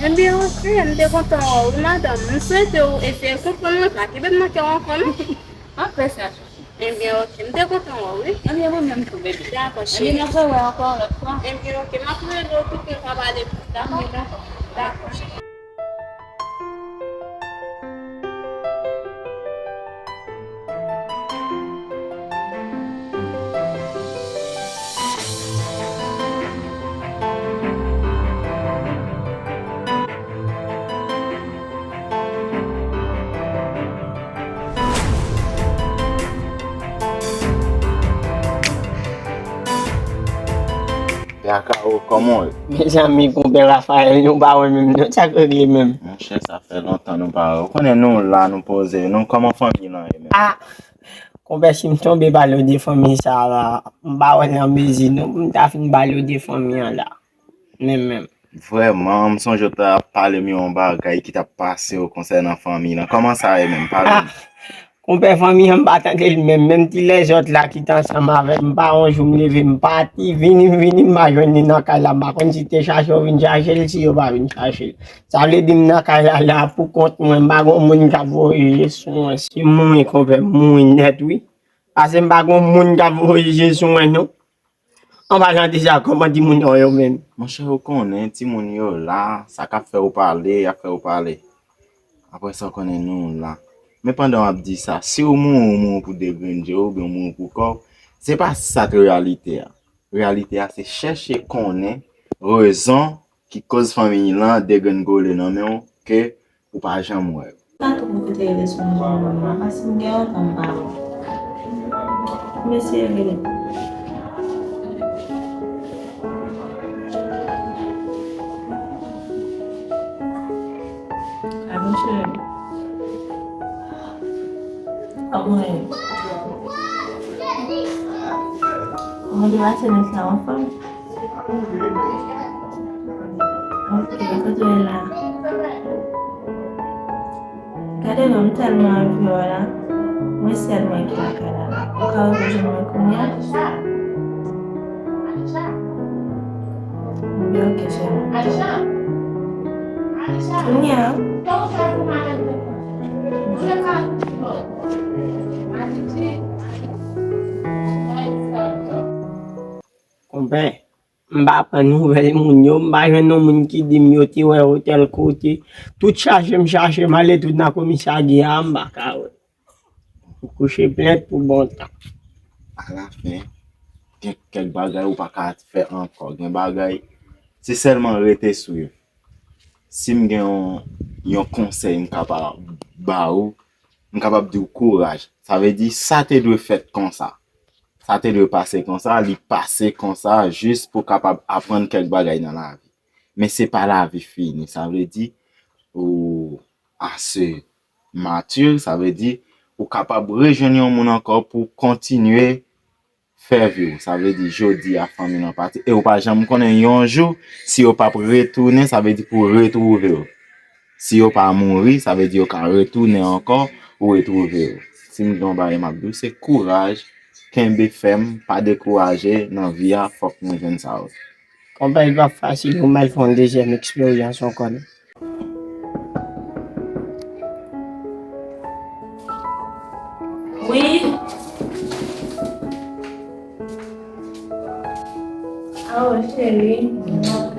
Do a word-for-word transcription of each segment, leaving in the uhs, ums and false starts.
Ebyen, oke, m te kontan wè w, wi, madanm. M swete w eseye konprann mwen, pa kenbe m nan kè w ankò, non. Apresye. Ebyen, oke, m te kontan wè w, wi. Ebyen, mwen menm tou, bebe. Dakò, cheri. Ebyen, n ap rewè ankò yon lòt fwa. Ebyen, oke, m ap rele w pou ke n ka pale plis, dakò? Ebyen, dakò. Dakò. Yakao, kòman w ye? Mezanmi, konpè Rafael, nou pa wè menm non, sa k regle menm? Monchè, sa fè lontan nou pa wè. Ou konnen nou la, nou poze, nou kòman fanmi lan ye menm? Ah! Konpè, si m tonbe pale w de fanmi sa a la, m pa wè nan mezi non pou m ta fin pale w de fanmi an la. Menm, menm. Vrèman, m sonje w ta pale m yon bagay ki t ap pase w konsènan fanmi lan. Kòman sa ye menm? Pale m. Ah! Konpè, fanmi an, m pa tande l menm. Menm ti lèzòt la ki t ansanm avè m, m pa yon jou m leve, m pati, vini, m vini, m pa jwenn li nan kay la. M pa konn si te chache yo vin chache l, si yo pa vin chache l. Sa vle di m nan kay la, la pou kont mwen, m pa gon moun k ap voye je sou mwen. Si m mouri, konpè, m mouri nèt, wi. Paske m pa gon moun k ap voye je sou mwen, non. An palan de sa, kòman timoun yo, yo menm? Monchè, ou konnen timoun yo la, sa k ap fè w pale, y ap fè w pale. Apre sa, ou konnen nou la. Men pandan w ap di sa, si w mouri, ou mouri pou de grenn je w, oubyen w mouri pou kò w, se pa sa k reyalite a. Reyalite a, se chèche konnen rezon ki koz fanmi lan degrengole nan men w ke ou pa janm wè yo. Sa tou pou kote rele sou nou manman, paske m gen lontan m pa wè. Mesye rele. A, monchè. Kòman w ye? Kòman te pase nèt la, anfòm? Ok, kote w ye la? Gade non, m tèlman anvi wè w la. Mwen sèl mwen ki lakay la la. Ou ka rejoine mwen kounye a? Ebyen, ok, cheri. Kounye a? Konpè, m pa pran nouvèl moun yo, m pa jwenn yon moun ki di m yo te wè yo tèl kote. Tout chache m chache, m ale tout nan komisarya a, m pa ka wè. Ou kouche plent pou bon tan. Alafen, gen kèk bagay ou pa ka fè ankò. Gen bagay, se sèlman rete swiv. Si m gen yon, yon konsèy m kapab ba ou, m kapab di w kouraj. Sa vle di, sa te dwe fèt konsa. Sa te dwe pase konsa, li pase konsa, jis pou w kapab aprann kèk bagay nan lavi. Men se pa lavi fini. Sa vle di, ou ase mati, sa vle di, ou kapab rejwenn yon moun ankò pou kontinye fè vi w. Sa vle di, jodi a, fanmi lan pati. E ou pa janm konnen yon jou, si yo p ap retounen, sa vle di pou w retwouve w. Si yo pa mouri, sa vle di yo ka retounen ankò, ou retwouve yo. Si m gen yon bagay m ap di w, se kouraj, kenbe fèm, pa dekouraje nan vi a, fòk nou jwenn sa yo. Konpè, li p ap fasil pou m al fè yon dezyèm eksperyans ankò non. Wi. Awo, cheri.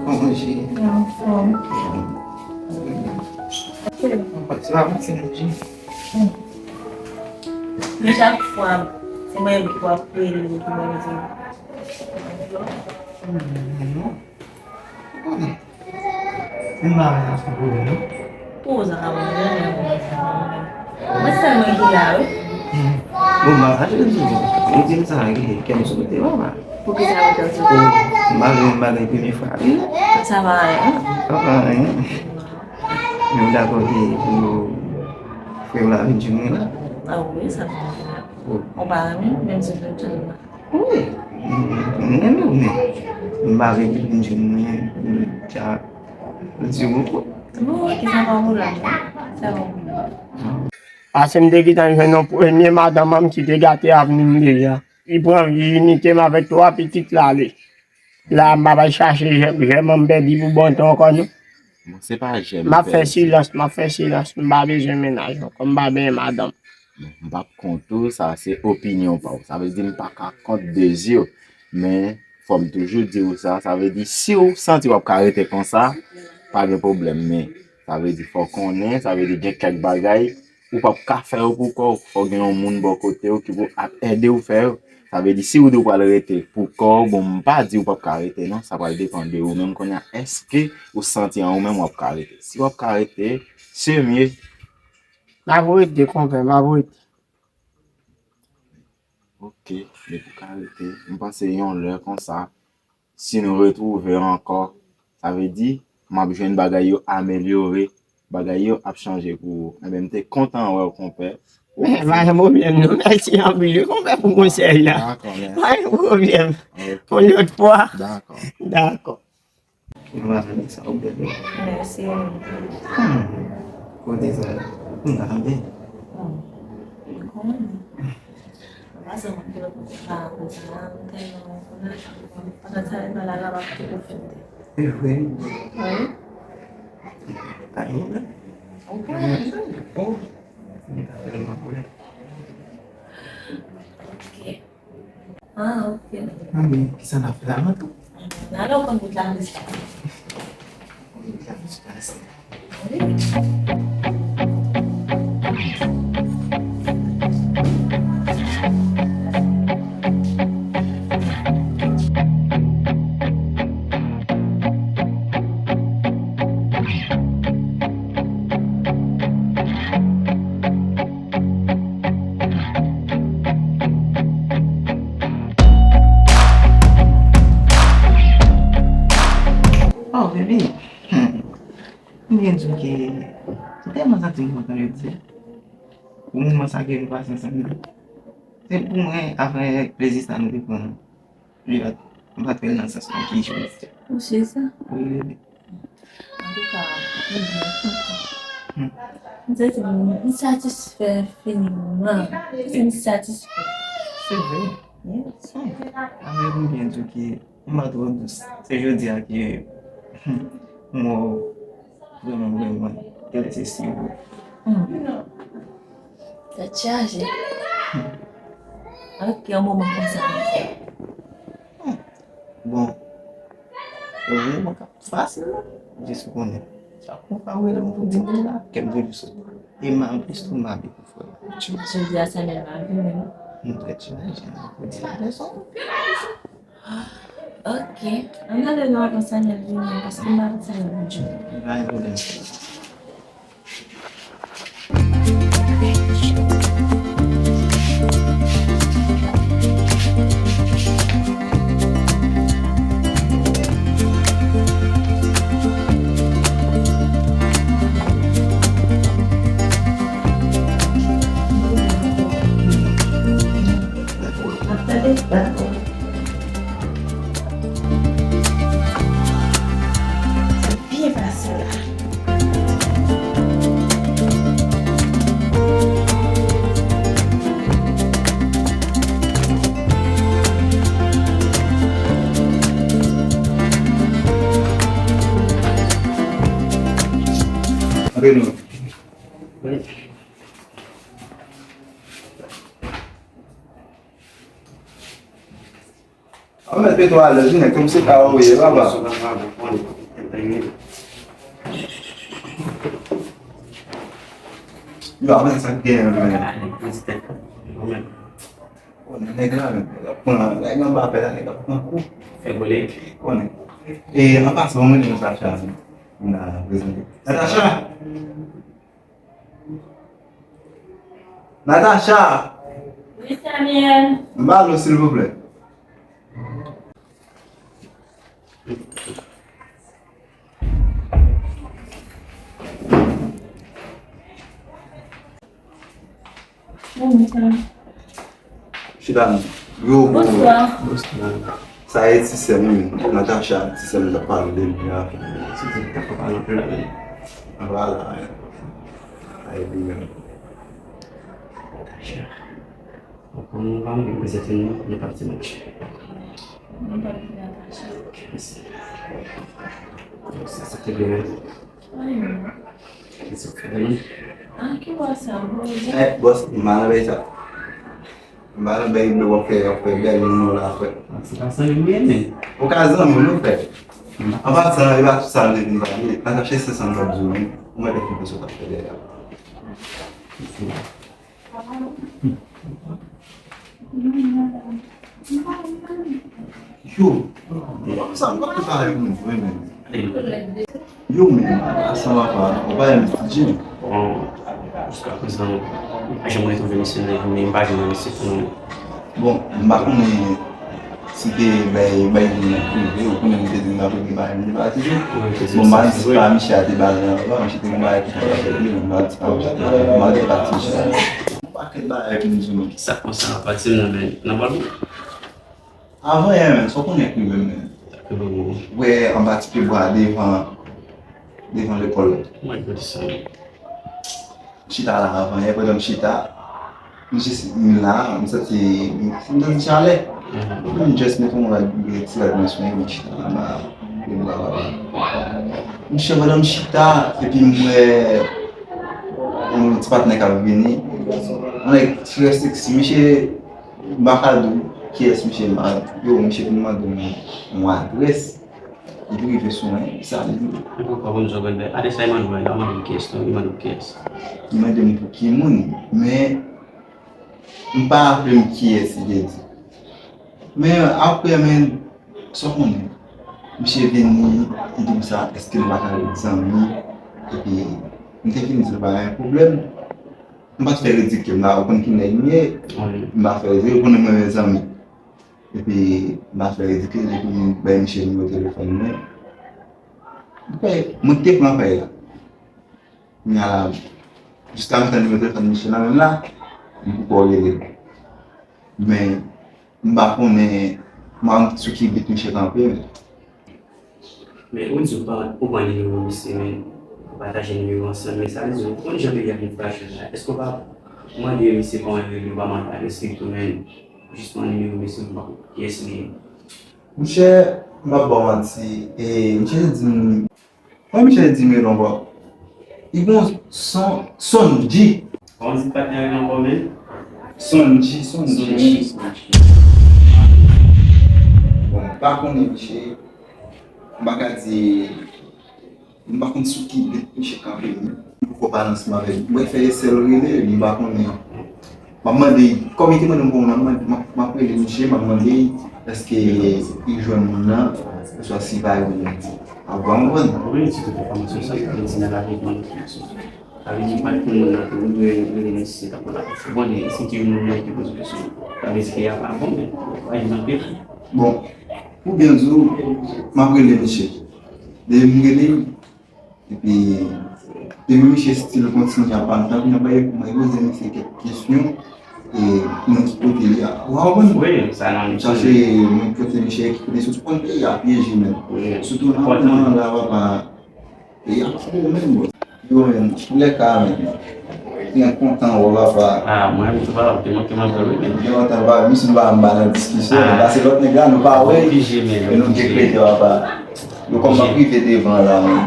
Kòman w ye? Mwen anfòm. Cheri. Mwen pa t la, mwen se manje. Men chak fwa, se mwen menm ki w ap rele pou mwen di. Non. Ou konnen. M pa wè sa sou pwoblèm, non. Pou sa ka pwoblèm, mwen sèl mwen ki la, wi. Bon, m pa fache m sou ou. Ou di m sa, ki kè m sou kote papa. Poukisa ou kè w sou kote? M pa vle yon bagay premye fwa, wi. Sa pa anyen, non? Sa pa anyen. Men w dakò ke pou frè w la vin jwenn mwen la? A wi, sa pa anyen. Ou pa renmen, menm si w te jwenn la. Wi, m renmen w, men m pa vle pou vin jwenn mwen, pou l dja di w poko. Bon, ok, sa pa pwoblèm, non. Sa pa pwoblèm. Paske m te gentan jwenn yon premye madanm an ki te gate avni m deja. Li pran vijinite m avèk twa pitit l ale. La, m pa pral chache jè-, jèman m pèdi pou bon tan ankò, non. Bon, se pa jè m ap fè silans, m ap fè silans. M pa bezwen mennaj ankò, m pa bezwen madanm. Bon, m p ap kont ou, sa se opinyon pa w. Sa vle di m pa ka kont dezi w. Men, fò m toujou di w sa, sa vle di si w santi w ap ka rete konsa, pa gen pwoblèm. Men, sa vle di fò w konnen, sa vle di gen kèk bagay ou p ap ka fè yo pou kò w. Fò gen yon moun bò kote w ki pou ap ede w fè yo. Sa vle di si w di w pral rete pou kò w, bon, m pa di w p ap ka rete non, sa pral depann de ou menm kounye a. Èske ou santi an ou menm w ap ka rete? Si w ap ka rete, se mye. M ap rete, konpè, m ap rete. Ok, depi w ka rete, m panse yon lè konsa, si nou retwouve ankò, sa vle di, m ap jwenn bagay yo amelyore, bagay yo ap chanje pou ou. Enben, m te kontan wè w, konpè. Men, pa gen pwoblèm, non. Mèsi anpil, wi, konpè, pou konsèy la. Dakò, mèsi. Pa gen pwoblèm. Ok. Yon lòt fwa. Dakò. Dakò. Mwen sa ou bèl. Mèsi. Hmm. Kote sa? M ta byen. Hmm. Kòman? Mwen se mwen ki lòt pa konsa, mwen tèlman konnen, pandan sa, mwen la, la, m ap tou pwofite. E vre? Wi. Pa gen pwoblèm. Ou konnen. Oh. M ta tèlman konnen. Ok. Ah, ok. Anben, kisa n ap fè la, mwen tou? N ale, ou konn wout la plis pase. Wout la plis pase. Wi. Oh, baby. Hmm. M byen di w ke m tèlman santi m kontan jodi a. Pou moman sa ke nou pase ansanm nan. Se pou mwen, avèk plezi sa nou te pran. Li pa, m pa t wè l nan sans mwen ki jodi a. Ou si sa? Wi, wi. Antouka, m byen kontan. Hmm. M santi m, m satisfè finitman. M satisfè. Se vre? Yes. Hmm. Anben, m byen di w ke m pa twò dous. Se jodi a ke, hmm, m wè w vrèman, vrèman enterese sou ou. Hmm. Tèt chaje. Ok, yon moman konsa. Hmm. Bon, yon moman k ap fasil la. Jis ou konnen. Chak fwa ou rele m pou di m la, kè m toujou sot. E m anplis tou m abite pou frè. Jodi a Samuel pa vini non. M tèt chaje, m pou di la lèson. Ok. Ann ale non, avan Samuel vini, paske m pa konn sa l ap di. Pa gen pwoblèm. Byen pase la. Antre nou. An mèt mete w alèz wi nèg, kòm se ka ou ye papa. Yo, a men sa k genyen menm. Konnen nèg la menm, nèg ap pran, nèg anba pè la, nèg ap pran kou. Fè kole. Konnen. E an pasan, mwen rele Natacha. M ta prezante. Natacha! Natacha! Wi, Samuel. M ba lo, silvouplè. Chita non. Yo, bonswa. Bonswa. Sa e ti sè m wi, Natacha, ti sè m t ap pale de li a. Ti sè m t ap pale anpil avè l. Vwala. Sa e li menm. Natacha. Ou konn nou pa mwen prezante nou, nou pa ti match. Nou pa ti Natacha. Ok, mèsi. Sa, sa te byen. Ay, men. Kisa w fè la menm? Ah, ki bò sa, bro? Eh, bòs, m pa nan bay sa. M pa nan bay bò w ap fè, w ap fè bèl moun la, frè. Se pa zanmi m ye, men. Ou ka zanmi m, non, frè. An pasan, e pa tout sa m te vin pale. Nan chache senk san dola di w, men. Ou mèt fè konprann sa w t ap fè dèyè a. Yo, sa m pa prepare pou nou vre menm. Yo, men, sa va pa, ou pa renmen Ti Jim? Bon, jiska prezan, m pa janm retwouve misye nan, men m pa janm wè misye tou non. Bon, m pa konnen si te bay, bay li nan prive, ou konnen m te di m pa konnen bay li pa Ti Jim. Bon, m pa di se pa misye a te ba l nan, misye te gen bagay ki te pase li, m pa di se pa misye a te ba l, m pa di se pa Ti Jim. Yon pakèt bagay pou m di nou. Sa konsa, pa di m nan, men nan bòl ou? Avan yè, men, sa w konnen ki menm, men. Ou wè anba ti pyebwa devan, devan lekòl la. Mwen gade sa. M chita la avan yè, pandan m chita, m jis, m la, m santi, m santi chalè. M just mete yon rad, yon ti rad mwen sou mwen, m chita la, m chita la. Monchè, pandan m chita, epi m wè yon ti patnè k ap vini. Yon nèg trè seksi, misye, m pa ka di w kiyès misye, m pa, yo, misye vin mande m yon adrès. Li rive sou mwen, sa li di. Epi w pa konn sa w konn fè. Adrès la, li mande w, li pa mande w kiyès non, li mande w kiyès. Li mande m pou ki moun, men m pa raple m kiyès li te di. Men apre, men, sa w konnen, misye vini, li di m sa, èske m pa ka ret zanmi? Epi, m te vin di l pa gen pwoblèm. M pa t fè ridikil la, ou konn ki nèg m ye. M pa fè ridikil, ou konnen mwen renmen zanmi. Epi, m pa fè ridikil, epi m bay misye nimewo telefòn mwen. Mwen te pran fèy la. Kounye a la, jiska m jwenn nimewo telefòn misye la menm la, m poko rele l. Men, m pa konnen, m pa konn sou ki bit misye kanpe. Men ou di w pa, ou pran nimewo misye, men ou pataje nimewo ansanm, men sa vle di ou konn jan peyi ap vin frajil la. Èske w pa mande misye kòman l rele, ou pa mande adrès li tou, men jis pran nimewo misye, ou pa konn kiyès li ye? Monchè, m p ap ba w manti, e, misye te di m, kòman misye te di m rele ankò? Li gon son, Sonji. Kòman di patnè rele ankò, men? Sonji, Sonji. Sonji, Sonji. Bon, m pa konnen misye. M pa ka di, m pa konn sou ki bit misye kanpe. M poko pale ansanm avè l. Mwen fè esèy rele, m pa konnen. M ap mande, kòm li te mande m pou moun nan, m ap, m ap rele misye, m ap mande èske li jwenn moun nan, oswa si li pa jwenn li. Ou konprann? Wi, si tout enfòmasyon sa, li di nan lavi, mande enfòmasyon. Sa vle di, m pa t konn moun nan tou, m dwe rele misye tankou la. Bon, li esplike moun nan ki poze kesyon. Sa vle di ke y a pa bon, men pa jwenn anpil. Bon, pou byen di w, m ap rele misye. Depi m rele, epi, depi misye still kontinye ap pale, tankou nan bay, mwen poze misye kèk kesyon, e, mwen ki kote li a. Ou konprann? Wi, sa nan chache, mwen kote misye, ki kote soti, konn peyi a pyeje menm. Sitou nan moman la, papa, peyi a pyeje menm, bro. Yo, menm, antoulèka, menm. Byen kontan wè w, papa. Ah, mwen menm tou, papa, te manke m anpil, wi, menm. Byen kontan, papa, misye nou pa anba nan diskisyon, pase lòt nèg la, nou pa wè. Oblije, menm, e nou oblije. Dekrete, papa. Yo kòm m ap rive devan la, men.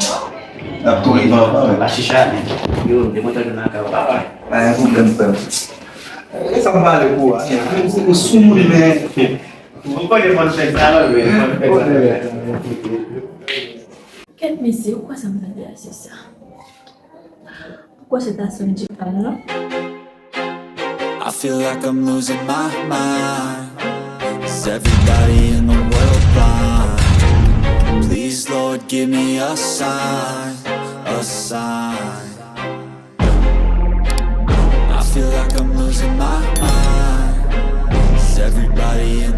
N ap tou rive anvan, men. Pa chicha, men. Yo, m te kontan jwenn nan kay ou, papa. Pa gen pwoblèm, frè m. E sa m pale pou ou a, men. Ou sou moun, men. Ou konnen fò n fè sa, non, men. Fò n fè sa. Kèt mesye, ou kwè sa m tande a se sa? Ou kwè se ta Sonji pa m, non? I feel like I'm losing my mind. Is everybody in the world blind? Please, Lord, give me a sign, a sign. I feel like I'm losing my mind. Is everybody in